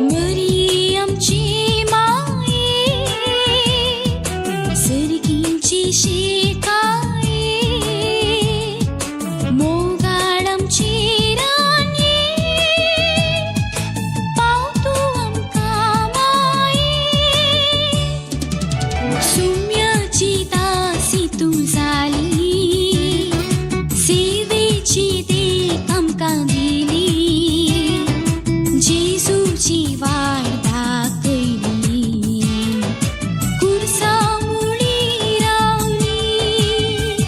मरी आमची माये सर्गींची शिकाये मोगाळ आमची रानये पाव तूं आमकां माये सुम्याची दासी तूं जाली सेवेची देख आमकां दिली जेजूची वाट दाखयली कुर्सा मुळी रावली.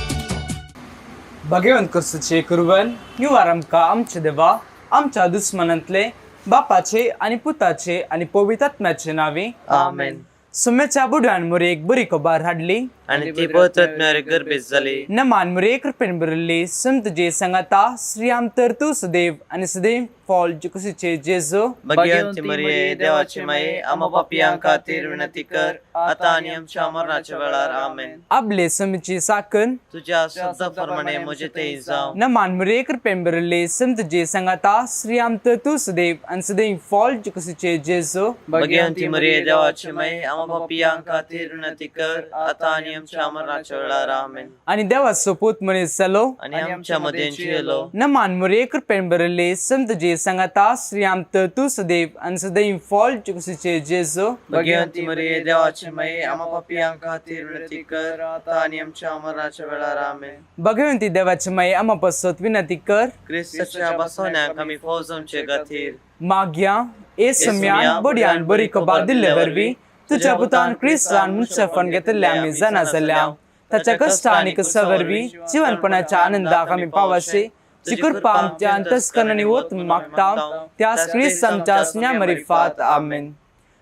भगवंत क्रिस्तूचे कुर्बन निवार आमकां आमचे देवा आमच्या दुस्मनांतले बापाचे आनी पुताचे आनी पवित्र नावे. आमेन. सुम्याच्या बुड्यान मुरेक बरी खबर हाडली आनी ती पवित्र गर्भीत जाली. नमान मुरे कृपेन भरिल्ली संत जे संगाता श्रीआम तर तूं सुदैव आनी सदैव फॉल कुशीचे जेजू. भगवंती मरिये, देवाची माये, आम्हा पापयां खातीर विनंती कर, आता आनी आमच्या मरणाच्या वेळार. आमेन. आपले समीची साकन तुझ्या शब्दा प्रमाणे म्हजे ते जावं. नमान मुरे कृपेन भरिल्ली संत जे संगाता श्रीआम तर तूं सुदैव आनी सदैव फॉल कुशीचे जेजू. भगवंती मरिये, देवाची माये, आम्हा पापयां खातीर विनंती कर, आता आनी आमच्या मरणाच्या वेळार. आमेन. आनी देवाचो पूत मनीस जालो आनी आमच्या मदें जियेलो. नमान मुरे कृपेन भरिल्ली संत जे संगाता श्रीआम तर तूं सुदैव आनी सदैव फॉल कुशीचे जेजू. भगवंती मरिये, देवाची माये, आम्हा पापयां खातीर विनंती कर, आता आनी आमच्या मरणाच्या वेळार. आमेन. भगवंती देवाची माई आम्हा पासत विनंती कर. क्रिस्ताच्या बसवण्याक आमी फौजमचे खातीर. माग्या ए सम्यान बडयान बरी खबर दिल्ले वरवीं तुझ्या पुतान क्रिस्तान मनशापण घेतिल्ले आमी जाणा जाल्या ताच्या कश्ट आनी कसा वरवीं जिवनपणाच्या आनंदाक आमी पावाशी जी कृपा आमच्या अंतस्करणांनी ओत मागता त्यास क्रिस्त आमच्या स्न्या मरिफात. आमेन.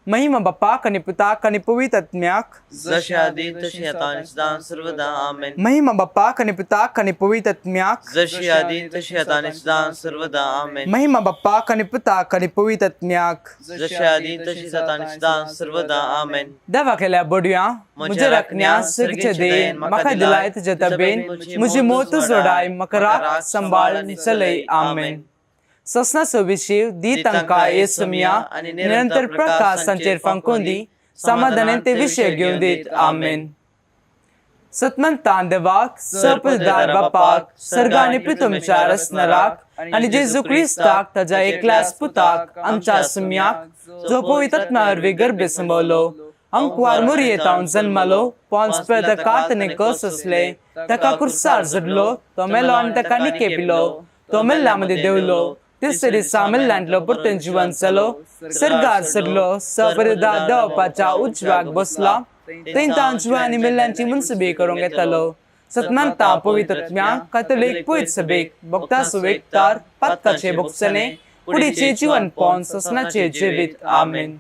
महिमा बापाक आनी पुताक आनी पवित्र आत्म्याक. जशे आदी तशी आता आनी सदां सर्वदा. आमेन. महिमा बापाक आनी पुताक आनी पवित्र आत्म्याक. जशी आदी तशी आता आनी सदां सर्वदा. आमेन. महिमा बापाक आनी पुताक आनी पवित्र आत्म्याक. जशी आदी तशी आता आनी सदां सर्वदा. आमेन. देवा केल्या बडुया म्हज्या राखण्या सर्गीचे देन म्हाका दिलाय तुज्या तबेन म्हजी मोत जोडाय म्हाका राख सांबाळ आनी चलय. आमेन. ससनाचो विशीव दी तांकां येसुमिया आनी निरंतर प्रकाश तांचेर फांकून दी समाधानान ते विशय घेवन दीत. आमेन. सतमंतान देवाक सपदार बापाक सर्ग आनी प्रितमच्या रसनराक आनी जेजू क्रिस्ताक ताज्या एकल्याच पुताक आमच्या सुम्याक जो पवित्र आत्म्या वरवीं गर्भे संभवलो अंकवार मोरयेतावन जल्मालो पोन्स ताका ताणें कस असले ताका कुर्सार झडलो तो मेलो आनी ताका निके पिलो तो मेल्ल्या मदीं देंवलो तिसरे दिसा मेल्ल्यांतलो परतून जिवन जालो सर्गार सरलो सपरदा देवपाच्या उजव्याक बसला थंय तावन जिवा आनी मेल्ल्यांची मनसुबी करूंक येतालो. सतमानता पवित्र आत्म्या कातोलीक पवित्र सभेक भक्ता सुवेकतार पातकाचे भोगसणे कुडीचे जीवन पोन ससनाचे जिवीत. आमेन.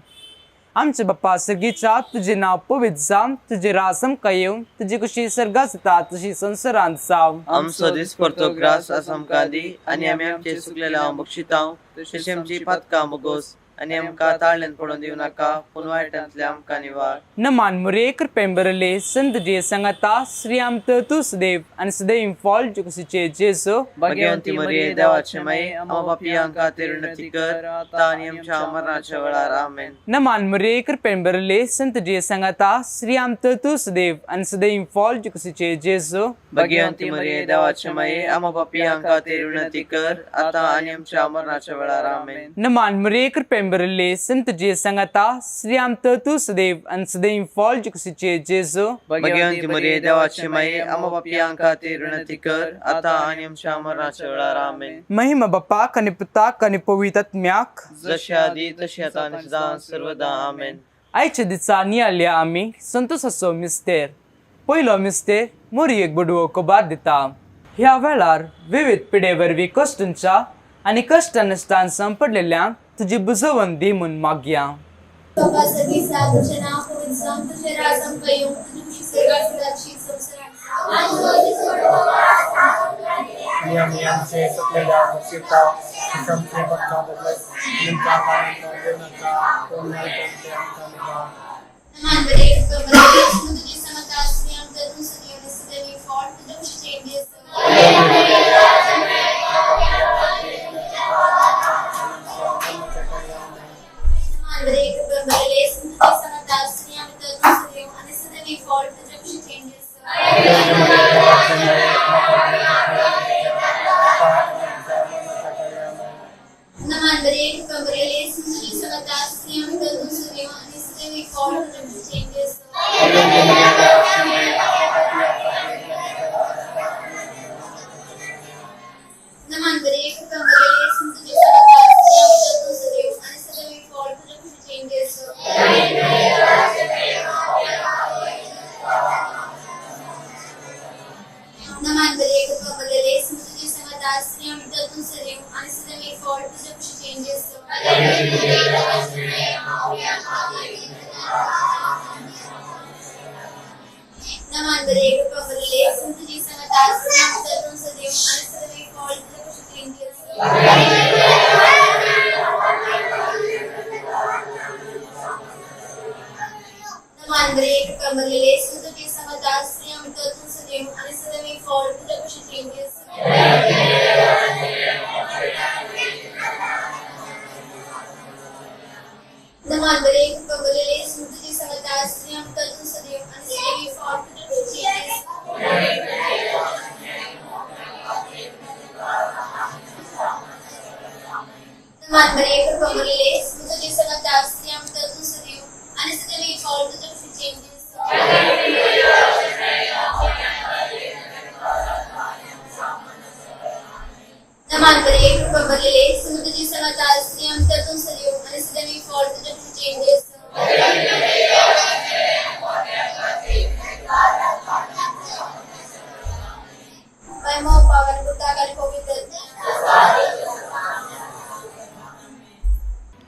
आमचे बाप्पा सर्गीच्या तुजें नांव पवित्र जावं तुजें राज आमकां येवं तुजी कशी सर्गात जाता तशी संवसारांत जावं. आमचो दिसपडतो ग्रास आज आमकां दी आनी आमी आमचे चुकलेले हांव बक्षितांव तशें आमची पातकां बोगोस आनी आमकां ताळ्यान पडून दिवं नाका पूण वायटांतले आमकां निवार. नमान मुरे कृपेन भरिल्ले संत जे संगाता श्री आमत तूं सदैव आनी सदैव फॉल कुशीचे जेजू. भगवंती मरिये, देवाचे माये, आम्हा पापयां खातीर विनंती कर, आता आनी आमच्या मरणाच्या वेळार. आमेन. नमान मुरे कृपेन भरिल्ले संत जे संगाता श्री आमत तूं सदैव आनी सदैव फॉल कुशीचे जेजू. भगवंती मरिये, देवाचे माये, आम्हा पापयां खातीर विनंती कर, आता आनी आमच्या मरणाच्या वेळार. आमेन. नमान मुरे कृपेन भरिल्ले संत जे संगाता श्री आमत तूं सदैव आनी सदैव फॉल कुशीचे जेजू. भगवंती मरिये, देवाची माये, आम्हा पापयां खातीर विनंती कर, आता आनी आमच्या मरणाच्या वेळार. आमेन. महिमा बापाक आनी पुताक आनी पवित्र आत्म्याक. जशी आदी तशी आता आनी सदां सर्वदा. आमेन. आयच्या दिसा नियाळया आमी संतोषाचो मिस्तेर. पयलो मिस्तेर मोरयेक बडवो कबार दिता. ह्या वेळार विविध पिडे वरवीं कश्टांच्या आनी कश्टानश्टान सांपडलेल्यांक तुजी बुजवण दी म्हूण मागया. बाबा सर्गीचा तुझे नाव पवित्र जावं तुझे राज आमकां येवं तुजी खुशी सर्गात जाता तशी संवसारांत जावं. आनी आमी आमचे चुकलेल्या बक्षितांव तशें आमचे पातकां बोगस आनी आमकां ताळ्यान दिवं नाका पूण वायटांतले आमकां निवार. नमान बरे कृपेन तुझे संगाता श्री आमचं तूं सदैव आनी सदैव फॉल तुझ्या कुशीचे जेजू.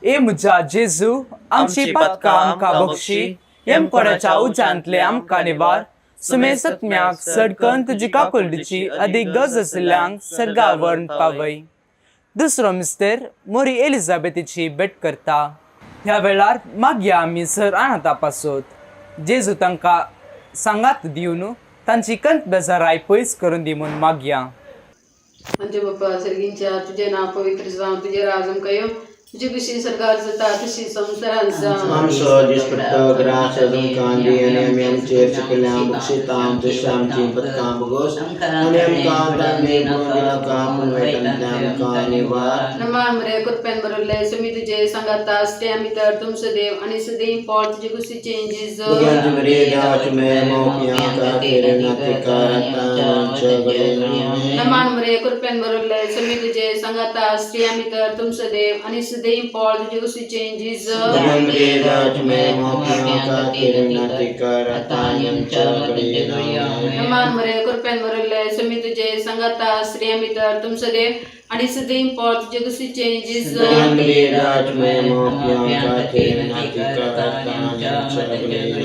ए म्हज्या जेजू, आमची पातकां आमकां बक्षी, येमकोड्याच्या उज्यांतले आमकां निवार, सुमेसत्म्याक सडकन तुजी काकुळटीची अदीक गरज आशिल्ल्यांक सर्गा व्हरून पावय. दुसरो मिस्तेर मोरी एलिझाबेथीची भेट करता. ह्या वेळार मागया आमी सर अनाथा पासत जेजू तांकां सांगात दिवन तांची कंत बेजाराय पयस करून दी म्हूण मागया. आमचे बाप्पा सर्गींच्या, तुजें नांव पवित्र जावं, तुजें राज आमकां येवं, तुजी कशी सरकार जाता तशी संवसारांत जावं. आमचो दिसपट्टो ग्रास आमकां दी आनी आमी आमचेर चुकल्या बक्षिता, तशी आमची पथकां बगोस आनी आमकां तांणी पडून दिनाका, पूण वायटांतल्यान आमकां निवार. नमः मरे कृपेन भरिल्ले, स्वामी तुजे सांगाता, स्त्रियां भितर तुमचो देव आनी सदैव फळ तुजे कुशीचें जेजू. भुरग्यांची मरे देवाची मेर मोपयांका तेरे नातिकार आमच्या घडये. नमः मरे कृपेन भरिल्ले, स्वामी तुजे सांगाता, स्त्रियां भितर तुमचो देव आनी सदैव फळ तुजे कुशीचें जेजू. भुरग्यांची देवाची मेर मोपयांका तेरे नातिकार आमच्या घडये. नमः मरे कृपेन भरिल्ले, स्वामी तुजे सांगाता, स्त्रियां भितर तुमचो देव आनी सदैव फळ तुजे कुशीचें जेजू. भुरग्यांची देवाची मेर मोपयांका तेरे नातिकार आमच्या घडये.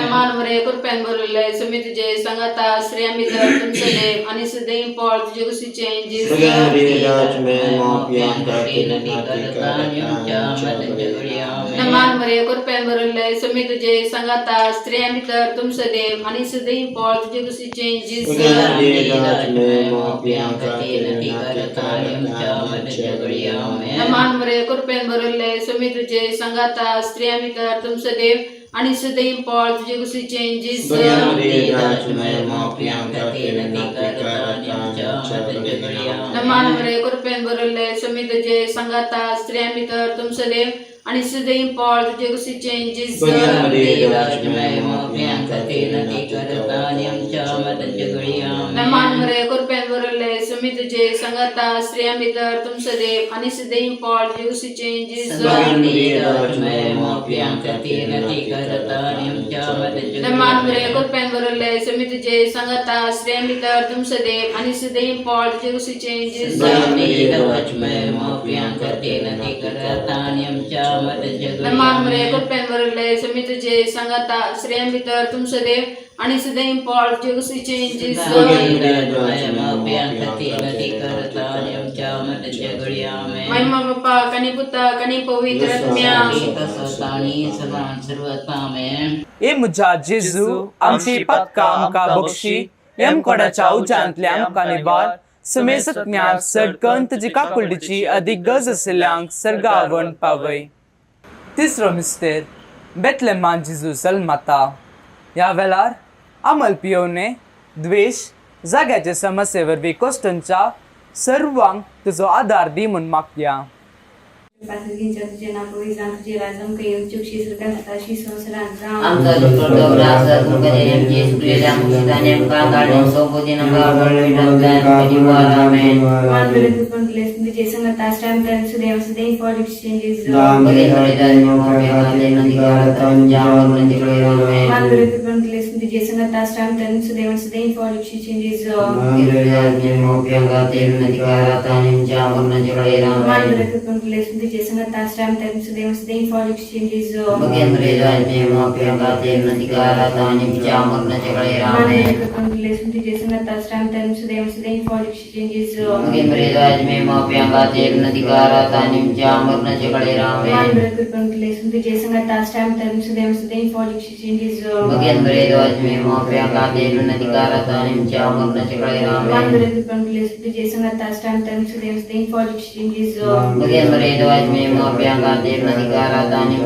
नमः मरे कृपेन भरिल्ले, स्वामी तुजे सांगाता, स्त्रियां भितर तुमचो देव आनी सदैव फळ तुजे कुशीचें जेजू. भुरग्यांची देवाची मेर मोपयांका तेरे नातिकार आमच्या घडये. नमः मरे कृपेन भरिल्ले, स्वामी तुजे सांगाता, स्त्रियां भितर तुमचो देव आनी सदैव फळ तुजे कुशीचें जेजू. भुरग्यांची देवाची मेर मोपयांका तेरे नातिकार आमच्या घडये. नमः मरे कृपेन भरिल्ले, स्वामी तुजे सांगाता, स्त्रियां भितर तुमचो देव आनी सदैव फळ तुजे कुशीचें जेजू. भुरग्यांची देवाची मेर मोपयांका तेरे नातिकार आमच्या घडये. नमः मरे कृपेन भरिल्ले, स्वामी तुजे सांगाता, स्त्रियां भितर तुमचो देव आनी सदैव फळ तुजे कुशीचें जेजू. भुरग्यांची देवाची मेर मोपयांका तेरे नातिकार आमच्या घडये. नमः मरे कृपेन भरिल्ले, स्वामी तुजे सांगाता, स्त्रियां भितर तुमचो देव आनी सदैव फळ तुजे कुशीचें जेजू. भुरग्यांची देवाची मेर मोपयांका तेरे नातिकार आमच्या घडये. नमः मरे कृपेन भरिल्ले, स्वामी तुजे सांगाता, स्त्रियां भितर तुमचो देव आनी सदैव फळ तुजे कुशीचें जेजू. भुरग्यांची देवाची मेर मोपयांका तेरे नातिकार आमच्या घडये. नमः मरे कृपेन भरिल्ले, स्वामी तुजे सांगाता, स्त्रियां भितर तुमचो देव आनी सदैव फळ तुजे कुशीचें जेजू. भुरग्यांची देवाची मेर मोपयांका तेरे नातिकार आमच्या घडये. महिमा बाप्पा आणि पुता आणि पवित्र आत्म्या. ए म्हज्या जेजू, आमची पातकां आमकां बक्षी, येमकोड्याच्या उज्यांतले आमकां निवार, सुमेसत्म्याक सडकन तुजी काकुळटीची अदीक गरज आशिल्ल्यांक सर्गा व्हरून पावय. तिसरो मिस्तेर बेतलेमान जेजू जल्माता. ह्या वेळार अमल पियोने द्वेश जाग्याचे समस्ये वरवीं कोश्टंच्या सर्वांक तुजो आदार दी म्हूण मागया. तुझें नांव पवित्र जावं, तुजें राज आमकां येवं, तुजी खुशी स्वर्गांत जाता तशी संवसारांत जावं. आमचो दुसरो ग्रास तुमकां आमचे सुकलेल्या मुक्षितांनी आमकां ताळ्यान सोबो दिनाका आमेन. मान बरे पण तुझे संगत आश्रम सुदैव सुदैव फॉर एक्सचेंजेस. मान बरे पण तुझे संगत आश्रम सुदैव सुदैव फॉर एक्सचेंजेस. मान बरे पण तुझे संगत आश्रम सुदैव सुदैव फॉर एक्सचेंजेस. मान बरे पण तुझे संगत आश्रम सुदैव सुदैव फॉर एक्सचेंजेस. मान बरे पण तुझे संगत आश्रम सुदैव सुदैव फॉर एक्सचेंजेस. मान बरे पण तुझे संगत आश्रम सुदैव सुदैव फॉर एक्सचेंजेस. मान बरे पण तुझे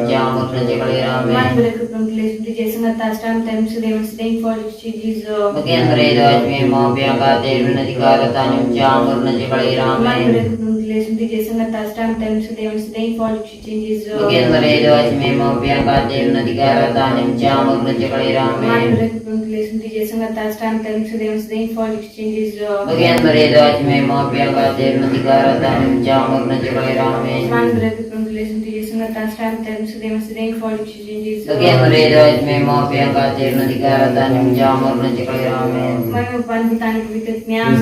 संगत आश्रम सुदैव सुदैव फॉर एक्सचेंजेस. मान बरे पण तुझे संगत आश्रम सुदैव सुदैव फॉर एक्सचेंजेस. मान बरे पण तुझे संगत आश्रम सुदैव सुदैव फॉर एक्सचेंजेस. मान बरे पण तुझे संगत आश्रम सुदैव सुदैव फॉर एक्सचेंजेस. महिमा पान पिता पवित्र ज्ञान.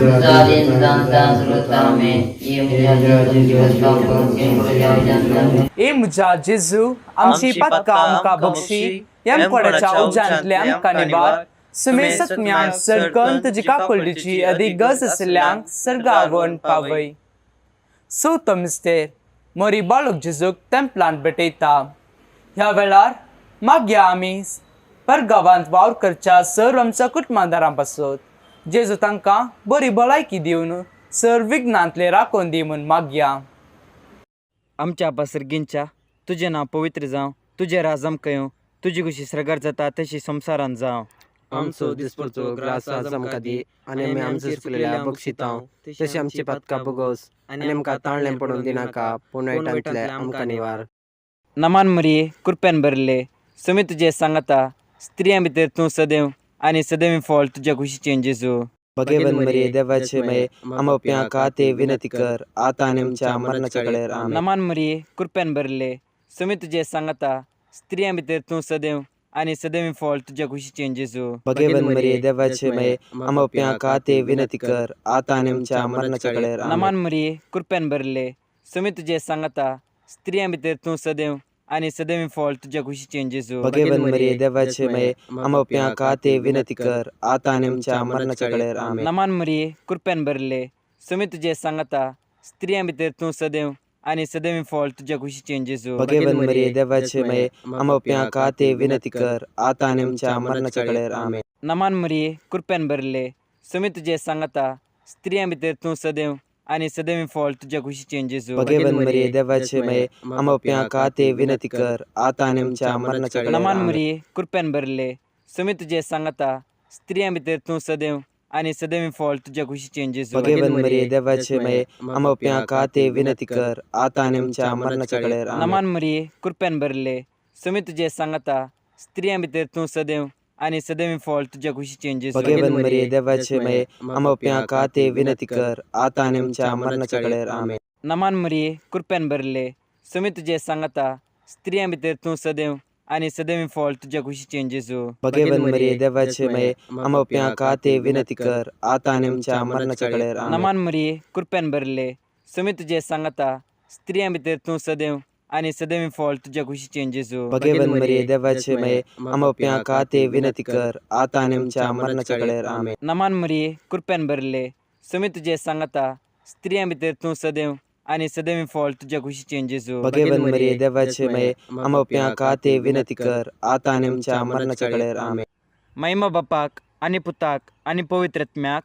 ए म्हज्या जेजू, आमची पातकां आमकां बक्षी, येमकोड्याच्या उज्यांतल्या आमकां निवार, सुमेसत्म्यांक सर्गन तुजी काकुळटीची अदीक गरज आशिल्ल्यांक सर्गावन पावय. चवथो मिस्तेर, मोरी बाळक जेजूक तेंपलांत भेटयता. ह्या वेळार मागया आमी परगांवांत वावर करच्या सर्व आमच्या कुटुंबादारां पासत जेजू तांकां बरी भलायकी दिवन सर्व विघ्नांतले राखून दी म्हूण मागया. आमच्या आबा सर्गींच्या, तुजें नांव पवित्र जावं, तुजें राज आमकां येवं, तुजी खुशी स्वर्गार जाता तशी संवसारांत जावं. आमचो दिसपडचो ग्रास आज आमकां दी आनी आमी आमचे चुकलेल्या बक्षितांव तशी आमची पातकां बगोस आनी आमकां ताळणें पडून दिनाका, पूण वायटांतले आमकां निवार. नमान मरिये, कृपेन भरले, सुमी तुजें सांगता, स्त्रियां भितर तूं सदैव आनी सदैव फळ तुज्या खुशीचें जेजू. भगेवन मरिये, देवाचे मये, आमच्या खातीर विनंती कर, आता आनी आमच्या मरणाच्या वेळेर. आमेन. नमान मरिये, कृपेन भरले, सुमी तुजें सांगता, स्त्रियां भितर तूं सदैव आनी सदैव फळ तुज्या खुशीचें जेजू. भगेवन मरिये, देवाचे मये, आमच्या खातीर विनंती कर, आता आनी आमच्या मरणाच्या वेळेर. आमेन. नमान मरिये, कृपेन भरले, सुमी तुजें सांगता, स्त्रियां भितर तूं सदैव आनी सदैव फळ तुज्या खुशीचें जेजू. भगेवन मरिये, देवाचे मये, आमच्या खातीर विनंती कर, आता आनी आमच्या मरणाच्या वेळेर. आमेन. नमान मरिये, कृपेन भरले, सुमी तुजें सांगता, स्त्रियां भितर तूं सदैव आनी सदैव फळ तुज्या खुशीचें जेजू. भगेवन मरिये, देवाचे मये, आमच्या खातीर विनंती कर, आता आनी आमच्या मरणाच्या वेळेर. आमेन. नमान मरिये, कृपेन भरले, सुमी तुजें सांगता, स्त्रियां भितर तूं सदैव आनी सदैव फळ तुज्या खुशीचें जेजू. भगेवन मरिये, देवाचे मये, आमच्या खातीर विनंती कर, आता आनी आमच्या मरणाच्या वेळेर. नमान आमेन. मरिये, कृपेन भरले, सुमी तुजें सांगता, स्त्रियां भितर तूं सदैव आनी सदैव फळ तुज्या खुशीचें जेजू. भगेवन मरिये, देवाचे मये, आमच्या खातीर विनंती कर, आता आनी आमच्या मरणाच्या वेळेर. आमेन. नमान मरिये, कृपेन भरले, सुमी तुजें सांगता, स्त्रियां भितर तूं सदैव आनी सदैव फळ तुज्या खुशीचें जेजू. भगेवन मरिये, देवाचे मये, आमच्या खातीर विनंती कर, आता आनी आमच्या मरणाच्या वेळेर. आमेन. नमान मरिये, कृपेन भरले, सुमी तुजें सांगता, स्त्रियां भितर तूं सदैव आनी सदैव फळ तुज्या खुशीचें जेजू. भगेवन मरिये, देवाचे मये, आमच्या खातीर विनंती कर, आता आनी आमच्या मरणाच्या वेळेर. आमेन. नमान मरिये, कृपेन भरले, सुमी तुजें सांगता, स्त्रियां भितर तूं सदैव आनी सदैव फळ तुज्या खुशीचें जेजू. भगेवन मरिये, देवाचे मये, आमच्या खातीर विनंती कर, आता आनी आमच्या मरणाच्या वेळेर. आमेन. नमान मरिये, कृपेन भरले, सुमी तुजें सांगता, स्त्रियां भितर तूं सदैव आनी सदैव फळ तुज्या खुशीचें जेजू. भगेवन मरिये, देवाचे मये, आमच्या खातीर विनंती कर, आता आनी आमच्या मरणाच्या वेळेर. आमेन. महिमा बापाक आनी पुताक आनी पवित्र आत्म्याक,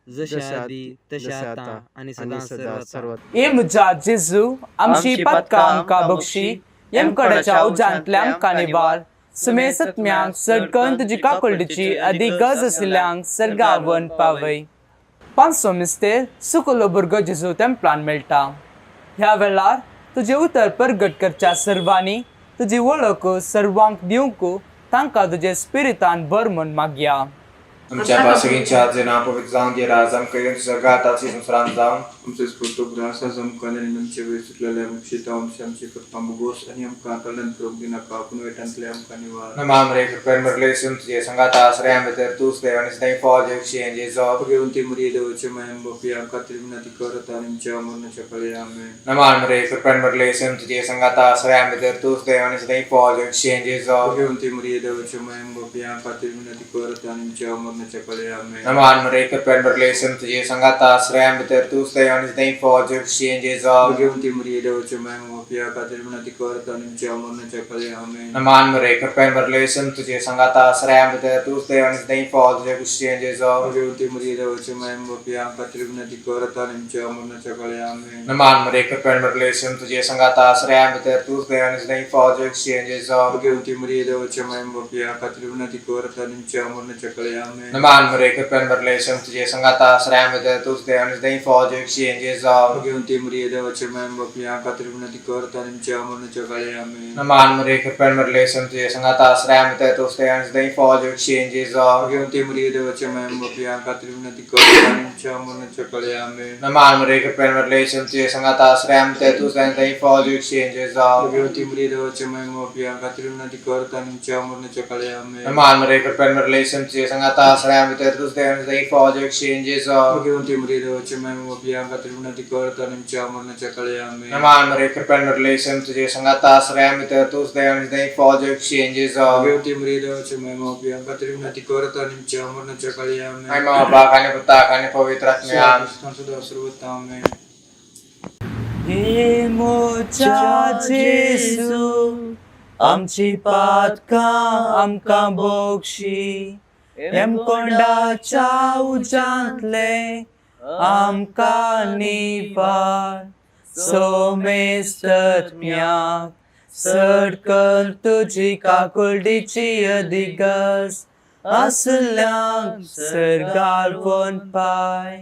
जशें आदी तशें आतां आनी सदां सर्वथा. ए म्हज्या जेजू, आमची पातकां आमकां बक्षी, येमकोड्याच्या उज्यांतल्या आमकां निवार, सुमेसत्म्यांक सडकन तुजी काकुळटीची अदीक गरज आशिल्ल्यांक सर्गावन पावय. पांचसो मिस्तेर, सुकलो भुरगो जेजू तेंपलान मेळटा. ह्या वेळार तुजें उतर परगट करच्या सर्वांनी तुजी वळख सर्वांक दिवंक तांकां तुजे स्पिरितान भर म्हूण मागया. आमच्या बासगींच्या तुजें नांव पवित्र जावन तुजें राज आमकां येवन स्वर्गांत आसा तशें संवसारांत जावं. आमचो स्फूर्तो ग्रास आमकां आनी आमचे वयर सुटलेले बक्षिता आमचे आमची पत्तां बोगोस आनी आमकां तळण करूंक दिनाका पूण वायटांतले आमकां निवार. नमाम रे कृपेन मरलेसून तुजे संगाता सऱ्यां भितर तूंच देव आनी सदांय फॉल जेवशी जेजो. भगवंती मरिये देवाचे मायन बापया खातीर विनंती करत आनी आमच्या मरणाच्या काळी आमेन. नमान रे कृपेन मरलेसून तुजे संगाता सऱ्यां भितर तूंच देव आनी सदांय फॉल जेवशी जेजो. भगवंती मरिये देवाचे मायन बापया खातीर विनंती करत आनी आमच्या मरणाच्या काळी आमेन. नमान रे कृपेन मरलेसून तुजे संगाता सऱ्यां भितर तूंच देव आनी सदांय फॉल जेवशी जेजो. भगवंती मरिये देवाचे मायन बापया खातीर विनंती करत आनी आमच्या मरणाच्या काळी आमेन. नमान रे कृपेन मरलेसून तुजे संगाता सऱ्यां भितर तूंच देव आनी सदांय फॉल जेवशी जेजो. भगवंती मरिये देवाचे मायन बापया खातीर विनंती करत आनी आमच्या मरणाच्या काळी आमेन. नमान रे कृपेन मरलेसून तुजे संगाता सऱ्यां भितर तूंच देव आनी सदांय फॉल जेवशी जेजो. भगवंती मरिये देवाचे मायन बापया खातीर विनंती करत आनी आमच्या मरणाच्या काळी आमेन. नमान रे कृपेन मरलेसून तुजे संगाता सऱ्यां भितर तूंच देव आनी सदांय फॉल जेवशी जेजो. भगवंती मरिये देवाचे मायन बापया खातीर विनंती करत आनी आमच्या मरणाच्या काळी आमेन. नमान रे कृपेन मरलेसून तुजे संगाता सऱ्यां भितर तूंच देव आनी सदांय फॉल जेवशी जेजो. भगवंती मरिये देवाचे मायन बापया खातीर विनंती करत आनी आमच्या मरणाच्या काळी आमेन. नमान रे कृपेन मरलेसून तुजे संगाता सऱ्यां भितर तूंच देव आनी सदांय फॉल जेवशी जेजो. भगवंती मरिये देवाचे मायन बापया खातीर विनंती करत आनी आमच्या मरणाच्या काळी आमेन. नमान रे कृपेन मरलेसून तुजे संगाता सऱ्यां भितर तूंच देव आनी सदांय फॉल जेवशी जेजो. भगवंती मरिये देवाचे मायन बापया खातीर विनंती करत आनी आमच्या मरणाच्या काळी आमेन. नमान रे कृपेन मरलेसून तुजे संगाता सऱ्यां भितर तूंच देव आनी सदांय फॉल जेवशी जेजो. भगवंती मरिये देवाचे मायन बापया खातीर विनंती करत आनी आमच्या मरणाच्या काळी आमेन. आय बापाक आनी पुताक आनी पवित्र आत्म्यान. सदा सर्वत्र आमेन. हे मोच्या जेजू आमची पातकां आमकां बोगशी, हेमकोंडाच्या उज्यांतले आमकां निवार. सोमेस्तत्म्याक सडकल तुजी काकुळटीची अधिगस आसल्यांक सर्गार पाय.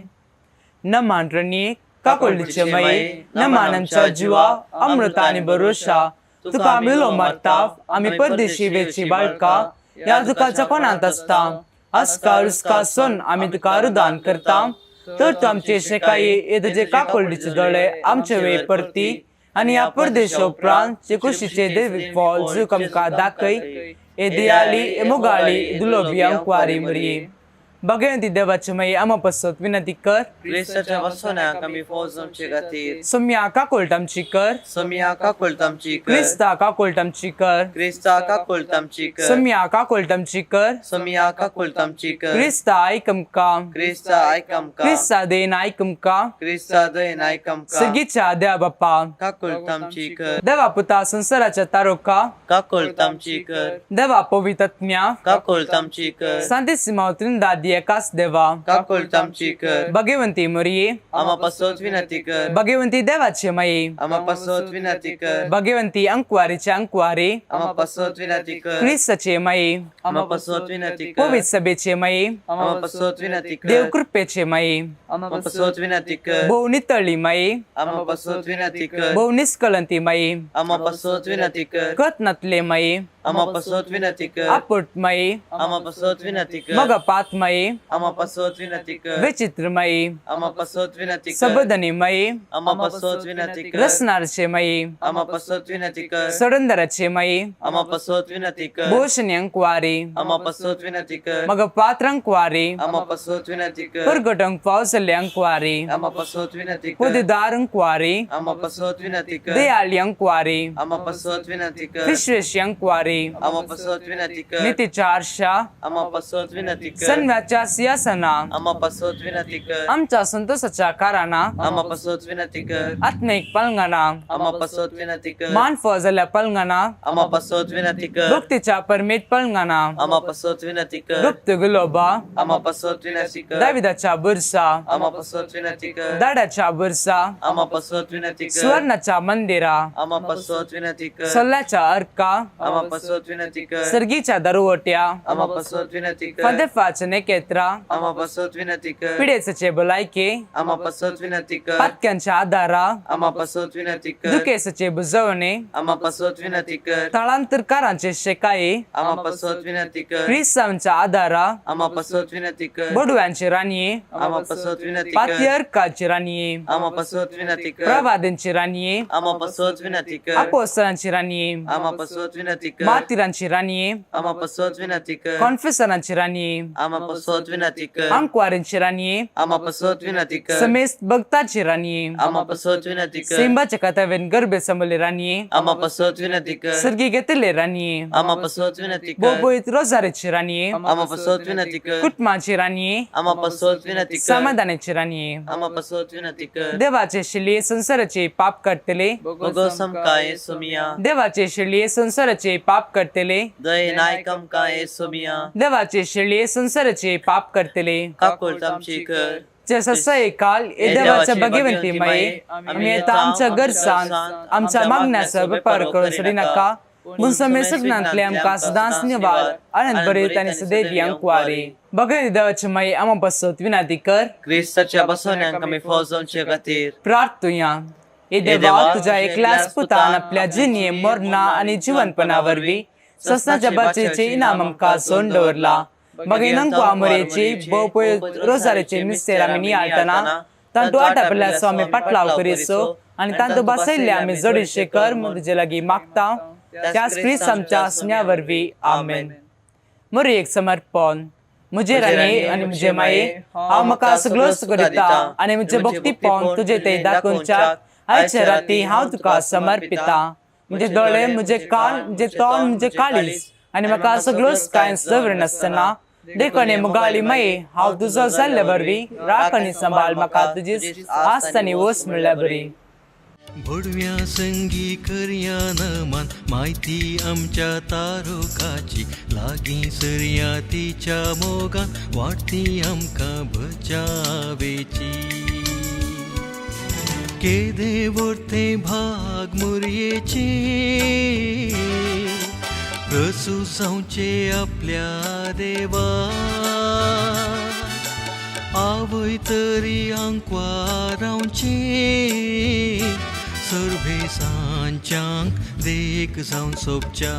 नमान रणये काकुळटीचे माये, नमान आमच्या जिवा अमृता आनी भरोशा, तुका आमी मारता आमी परदेशी वेची बाळका ह्या दुखाच्या कोणांत आसता. अस्कार उस्का सोन आमी तुका रुदान करता, तर तूं आमचे शेकाये हे तुजे काकुळटीचे दोळे आमचे वेळ परती आनी ह्या परदेशा उपरांत जे कुशीचे देवी फॉल जूक आमकां दाखय. हे दियाली हे मोगाळी दुलोबी अंकवारी मरये. भगवंती देवाचे माये आमा पासत विनंती कर. क्रिस्ताच्या वसोनाक आमी फौज आमचे खातीर. सोम्या काकुळट आमची कर. सोम्या काकुळट आमची कर. क्रिस्ता काकुळट आमची कर. क्रिस्ता काकुळट आमची कर. सोम्या काकुळट आमची कर. सोम्या काकुळट आमची कर. क्रिस्ता आयक आमकां. क्रिस्ता आयक आमकां. क्रिस्ता देन आयक आमकां. क्रिस्ता देन आयक आमकां. सगीच्या देवा बाप्पा काकुळट आमची कर. देवा पुता संवसाराच्या तारोका काकुळट आमची कर. देवा पवित्रत्म्या काकुळट आमची कर. सांतिसिमाव त्रिंदाद एकाच देवा काकुळट आमची कर. भगवंती मरिये आमा पासत विनंती कर. भगवंती देवाचे माये आमा पासत विनंती कर. भगवंती अंकवारीचे अंकवारी आमा पासत विनंती कर. क्रिस्ताचे माये आमा पासत विनंती कर. पवित्र सभेचे माये आमा पासत विनंती कर. देव कृपेचे माये आमा पासत विनंती कर. भोव नितळी माये आमा पासत विनंती कर. भोव निष्कलंती माये आमा पासत विनंती कर. कत नातले माये आमा पासत विनंती कर. आपुट माये आमा पासत विनंती कर. मग पात माये आमा पासत विनंती कर. विचित्र माये आमा पासत विनंती कर. सबदनी माये आमा पासत विनंती कर. रसनारचे माये आमा पासत विनंती कर. सडंदराचे माये आमा पासत विनंती कर. भूषणी अंकवारी आमा पासत विनंती कर. मग पात्र अंकवारी आमा पासत विनंती कर. पुरगटंक पावसले अंकवारी आमा पासत विनंती कर. पुदिदार अंकवारी आमा पासत विनंती कर. दयाळी अंकवारी आमा पासत विनंती कर. विश्वेशी अंकवारी आमा पासत विनंती कर. नीतीच्या आरशा आमा पासत विनंती कर. सन्व्याच्या सिंहासना आमा पासत विनंती कर. आमच्या संतोषाच्या कारणां आमा पासत विनंती कर. आत्मिक पलंगाना आमा पासत विनंती कर. मान फौजल्या पलंगाना आमा पासत विनंती कर. भक्तीच्या परमेत पलंगाना आमा पासत विनंती कर. गुप्त गुलोबा आमा पासत विनंती कर. दाविदाच्या बुरसा आमा पासत विनंती कर. दाडाच्या बुरसा आमा पासत विनंती कर. सुवर्णाच्या मंदिरा आमा पासत विनंती कर. सोल्याच्या अर्का आमा पासत पासत विनंती कर. सर्गीच्या दरवट्या आमा पासत विनंती कर. फंदेफाचे नेकेत्रा आमा पासत विनंती कर. पिडेचचे भलायके आमा पासत विनंती कर. पातक्यांच्या आदारा आमा पासत विनंती कर. दुखेसाचे बुजवणे आमा पासत विनंती कर. थळांतरकारांचे शेकाये आमा पासत विनंती कर. क्रिस्तांच्या आदारा आमा पासत विनंती कर. बडव्यांची राणये आमा पासत विनंती कर. पातियर्काची राणये आमा पासत विनंती कर. प्रवाद्यांची राणये आमा पासत विनंती कर. अपोस्तलांची राणये आमा पासत विनंती कर. मातिरांची राणये आमा पासत विनंती कर. कॉन्फेसरांची राणये आमा पासत विनंती कर. अंकवारींची राणये आमा पासत विनंती कर. समेस्त भक्ताची राणये आमा पासत विनंती कर. सिंबाच्या कथावेन गर्भे समले राणये आमा पासत विनंती कर. सर्गी घेतले राणये आमा पासत विनंती कर. बोबोईत रोजारेची राणये आमा पासत विनंती कर. कुटुंबाची राणये आमा पासत विनंती कर. समाधानाची राणये आमा पासत विनंती कर. देवाचे शिलिये संसाराचे पाप करतले भोगोस आमकां येसुमिया. देवाचे शिलिये संसाराचे पाप करतले दयेन आयक आमकां येसुमिया. देवाचे शिलिये संसाराचे पाप करतले काकुळट आमची कर. जे ससय काल हे देवाच्या भगवंती माये आमी येता आमच्या गरजान आमच्या मागण्याचो वेपार करून सोडी नाका म्हूण समेसगनांतले आमकां सदांच निवार आनंद बरेत आनी सदैवी अंकवारी भगवंती देवाचे माये आमा पासत विनंती कर. क्रिस्ताच्या बसवण्यांक आमी फौज जावचे खातीर प्रार्थुया. हे देवा तुझ्या एकल्याच पुतान आपल्या जिणये मरणा आनी जिवनपणा वरवीं ससनाच्या बाचेचे इनाम आमकां सोडून दवरला. मगीर नंकू आमोरेची भोवपय रोजारेचे मिस्तेर आमी नियाळटना तांतू आटापिल्ल्याचो आमी पाटलाव करीसो आनी तांतू बसयल्ले आमी जोडीशे कर म्हूण तुजे लागीं मागता त्याच क्रिस्त आमच्या आसण्या वरवीं. आमेन. मोरी एक समर्पण. म्हजे राणी आनी म्हजे माये हांव म्हाका सगळोच करिता आनी म्हजें भक्तीपण तुजे ते दाखोवच्याक आयच्या राती हांव तुका समर्पिता. म्हजे दोळे म्हजे कान म्हजे तोंड म्हजे काळीज आनी म्हाका सगळोच कांय दवरिनासतना देखून मुगाली माये हांव तुजो जाल्ले वरवीं राख आनी सांबाळ म्हाका तुजी आस्त आनी वस म्हणल्यार बरी. भोडव्या संगी करया नमान माहिती आमच्या तारुकाची लागीं सरया तिच्या मोगान वाडती आमकां बचावेची केदे वर्ते भाग मुरयेचे प्रसू जावचे आपल्या देवा आवय तरी आंकवा रावचे सर्वे सांच्यांक देख जावन सोबच्या.